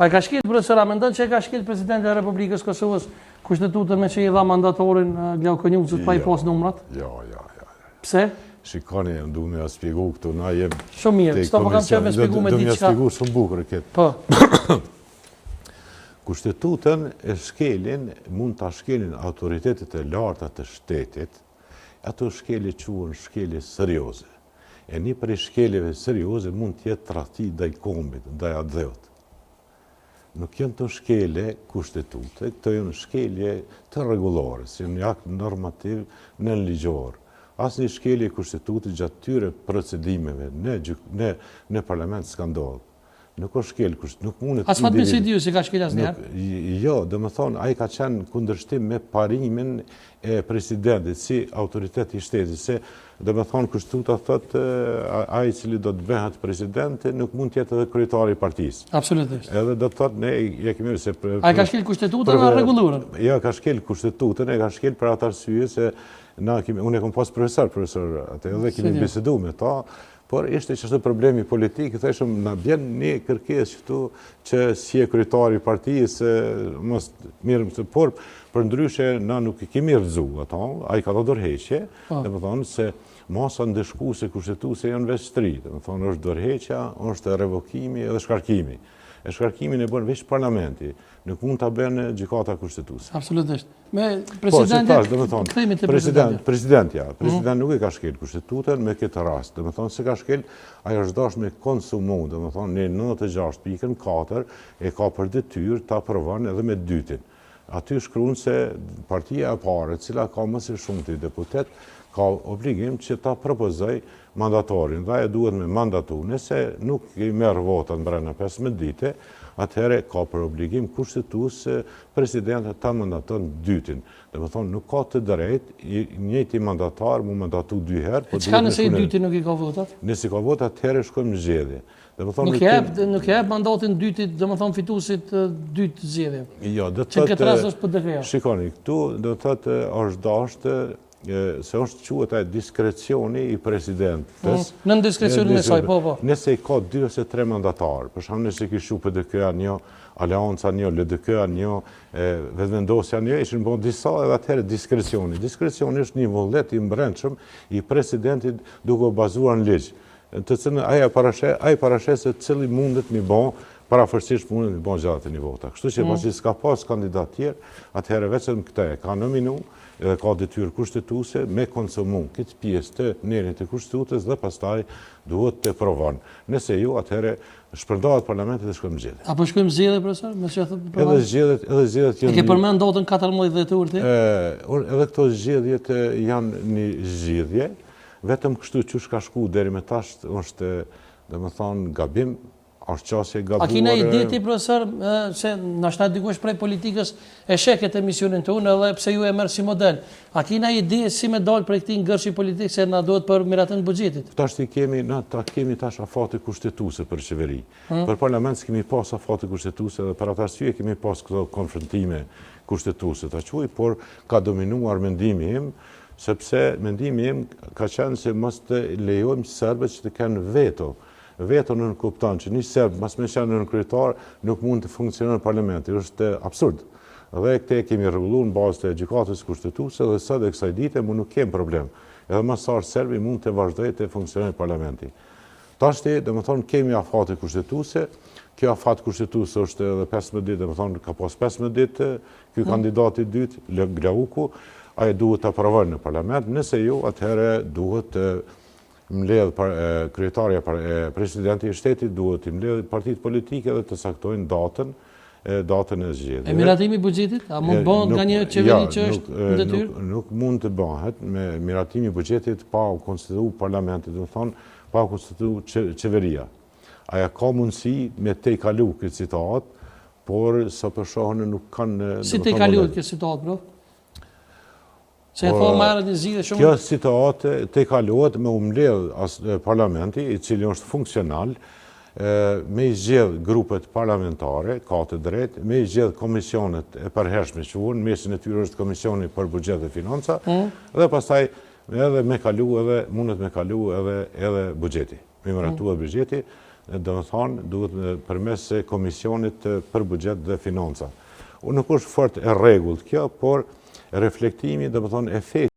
A e ka shkel profesor, a mendon që e ka shkel presidenti i Republikës Kosovës kushtetutën me që i dha mandatorin Glauk Konjufcës pa i jo, pas numrat? Jo, jo, jo. Pse? Shikoni, du me ja spjegu këtu, na jem... Shumë mirë, qëto po kam qef me spjegu me diçka. Du me ja spjegu shumë bukur këtë. Po. Kushtetutën e shkelin, mund ta shkelin autoritetet e larta të shtetit, ato shkelje quhen shkelje serioze. E një prej shkeljeve serioze mund të jetë tradhti ndaj kombit, ndaj atdheut. Nuk janë këto shkelje kushtetute, këto janë shkelje të rregullores, janë një akt normativ nënligjor. Asnjë shkelje kushtetute gjatë këtyre procedimeve në në në parlament s'ka ndodhur. Nuk është shkel kusht, nuk mundet As Fatmir Sejdiu s'i ka shkel asnjëherë? Jo, domethënë, ai ka qenë në kundërshtim me parimin e presidentit, si autoritet i shtetit, se domethënë, kushtetuta thotë, ai i cili do të bëhet president, nuk mund të jetë edhe kryetari i partisë. Absolutisht. Edhe do të thotë, ne e kemi se... Ai ka shkel kushtetutën a rregulloren? Jo, ka shkel kushtetutën, e ka shkel për atë arsye se na kemi, unë e kom pas profesor, profesor atë, edhe kemi bisedu me ta, Por ishte qashtu problemi politik, thojshim, na bjen një kërkesë qëtu që si e kryetari i partisë, mos mirë të por, përndryshe na nuk i kemi rrëzu ato, ai ka dhënë dorëheqje, po. domethonë se masa ndëshkuese kushtetuese janë veç tri, domethonë është dorëheqja, është revokimi edhe shkarkimi. E shkarkimin e bën veç parlamenti, nuk mund ta bën gjykata kushtetuese. Absolutisht. Me po, presidentin, kthehemi te presidentja. Presidentja, mhm. president nuk e ka shkel kushtetutën me këtë rast. Domethonë s'e ka shkel, ai është dashtë me konsumu, domethonë neni 96.4 e ka për detyrë ta provon edhe me dytin. Aty shkruan se partia e parë, e cila ka më së shumti deputet, ka obligim që ta propozoj mandatorin dhe e duhet me mandatu. Nëse nuk i merr votat mbrena 15 dite, atëherë ka për obligim kushtetues presidenti ta mandaton dytin. Domethonë, nuk ka të drejtë, i njëjti mandatar mu mandatu dy herë. Po çka nëse i dyti nuk i ka votat? Nëse i ka votat, atëherë shkojmë në zgjedhje. Domethonë, nuk jep, nuk jep mandatin dytit, domethonë fituesit dytë të zgjedhje. Jo, do të thotë... Që këtë rast është PDK-ja. Shikoni, këtu do të thotë është dashtë se është quhet ai diskrecioni i presidentes. Mm, nën diskrecionin e saj, po, po. Nëse i ka dy ose tre mandatarë, për shembull nëse kish çu PDK-ja një, Aleanca një, LDK-ja një, Vetëvendosja një, ishin bo disa edhe atëherë diskrecioni. Diskrecioni është një vullnet i mbrendshëm i presidentit duke u bazuar në ligj. Të cilën ai e parasheh, ai parasheh se cili mundet mi bo, parafërsisht mundet mi bo 61 vota. Kështu që mm. pasi s'ka pas kandidat tjerë, atëherë vetëm këtë e ka nominu, edhe ka detyrë kushtetuese me konsumu këtë pjesë të nenit të kushtetutës dhe pastaj duhet të provon. Nëse jo, atëherë shpërndahet parlamenti dhe shkojmë zgjedhje. A po shkojmë zgjedhje, profesor? Me që thotë Edhe zgjedhjet, edhe zgjedhjet janë. E ke përmend datën 14 dhjetor ti? Ë, edhe këto zgjedhjet janë një zgjidhje, vetëm kështu qysh ka shku deri me tash është, domethënë, gabim, është qasje e gabuar. A ki naj ide ti, profesor, se ndoshta dikush prej politikës e sheh këtë emisionin tonë edhe pse ju e merr si model. A ki naj ide si me dalë prej këtij ngërçi politik se na duhet për miratim të buxhetit? Tash i kemi, na ta kemi tash afate kushtetuese për qeveri. Hmm. Për parlament s'kemi pas afate kushtetuese dhe për atë arsye kemi pas këto konfrontime kushtetuese ta quaj, por ka dominuar mendimi im, sepse mendimi im ka qenë se mos të lejojmë serbët që të kenë veto. Veto nënkupton që një serb mos me qenë nënkryetar nuk mund të funksionon parlamenti, është absurd. Dhe këtë e kemi rregulluar në bazë të gjykatës kushtetuese dhe sot e kësaj dite mu nuk kem problem. Edhe mos ardhtë serbi mund të vazhdojë të funksionojë parlamenti. Tashti, domethonë, kemi afate kushtetuese, kjo afat kushtetuese është edhe 15 ditë, domethonë, ka pas 15 ditë, ky mm. kandidati i dytë, Glauku, ai duhet ta provojë në parlament, nëse jo, atëherë duhet të mbledh kryetarja presidenti i shtetit duhet të mbledh partitë politike dhe të caktojnë datën datën e zgjedhjeve. E miratimi i buxhetit? A mund të bëhet nga një qeveri që është në detyrë? Nuk mund të bëhet me miratimi i buxhetit pa u konstitu parlamenti, domethonë pa u konstitu qeveria. Aja ka mundësi me tejkalu këtë situatë, por sa po shoh unë nuk kanë... Si tejkalu këtë situatë, bro? Se e thonë më herët një zgjidhje shumë... Kjo situatë tejkalohet me u mbledh parlamenti, i cili është funksional, me i zgjedh grupet parlamentare, ka të drejtë, me i zgjedh komisionet e përhershme që vunë, mesin e tyre është komisioni për buxhet dhe financa, mm. dhe pastaj edhe me kalu edhe, mundet me kalu edhe, edhe buxheti, me miratu mm. buxheti. Domethonë, duhet përmes komisionit për buxhet dhe financa. Unë nuk është fort e rregullt kjo, por reflektimi, domethonë, efekti.